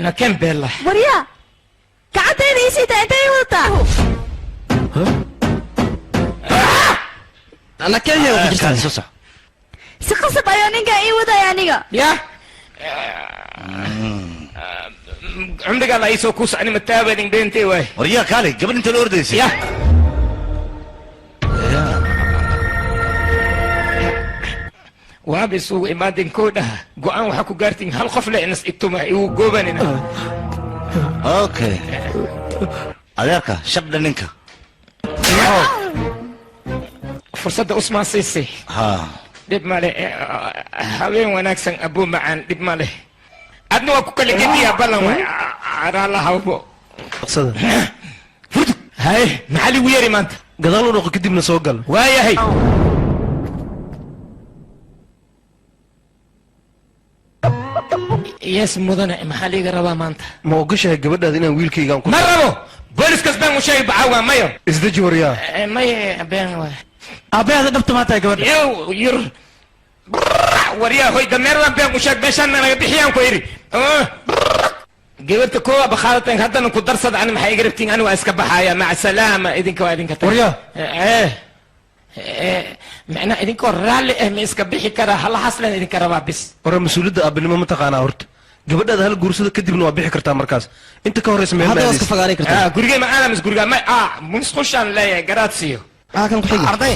Inaken beella. Waryaa, gacantayda ii siitaa, intay ii wadataa? Ana Kenya ku jirtaa. Soo soco. Si qasab ayuu ninkan ii wadaya aniga. Ya, cumrigaa la iisoo kuus, ani mataabanin, beentay waay. Waryaa, kaalay, gabadh inta la ordaysay. Ya, waaba isugu imaadeen koo dhaha go'aan waxaa ku gaartiin hal qof le inas ituma igu goobanina. Okay, adeerka shabdha ninka. Fursadda Usmaan siisay. Ha. Dhib male, habeen wanaagsan, abuu macaan, dhib male, adna waa ku kala gediyaa, ballan waay, araala hawbo. Dhaqsada. Furdu haye, maxaa ligu yeeri maanta? Gadaal u noqo, kadibna soo gal. Waayahay. Yes mudane, maxaa liiga rabaa maanta? Ma ogashahay gabadhaada inaan wiilkaygaan ku Ma rabo, booliskas baan u sheegi bacaawa, mayo. Isdeji waryaa. Maye, been waay. Aabbaheeda dhabta maa tahay gabadha? Yow yur, waryaa, hoy, dameeradan been u sheeg, meeshaan naga bixiyaan ku yidhi. Gabarta koowa bakhaadatan, haddana ku darsada, ani maxay iga rabtiin? Ani waa iska baxaaya, maca salaama, idinka waa idinka tagay. Waryaa. Macnaa idinkoo raalli ah ma iska bixi karaa? Hala haslen idinka rabaa bis. Hore mas-uuliyadda aabanimo ma taqaanaa? Horta gabadhaada hal guursada, kadibna waa bixi kartaa, markaas inta ka horreysa meel ma Hadda waa iska aadaysid. fagaaray kartaa. Gurigay ma aadamis, guriga ma musqushaan leeyahay, garaadsiyo. Maxaa kan ku xiga? Arday.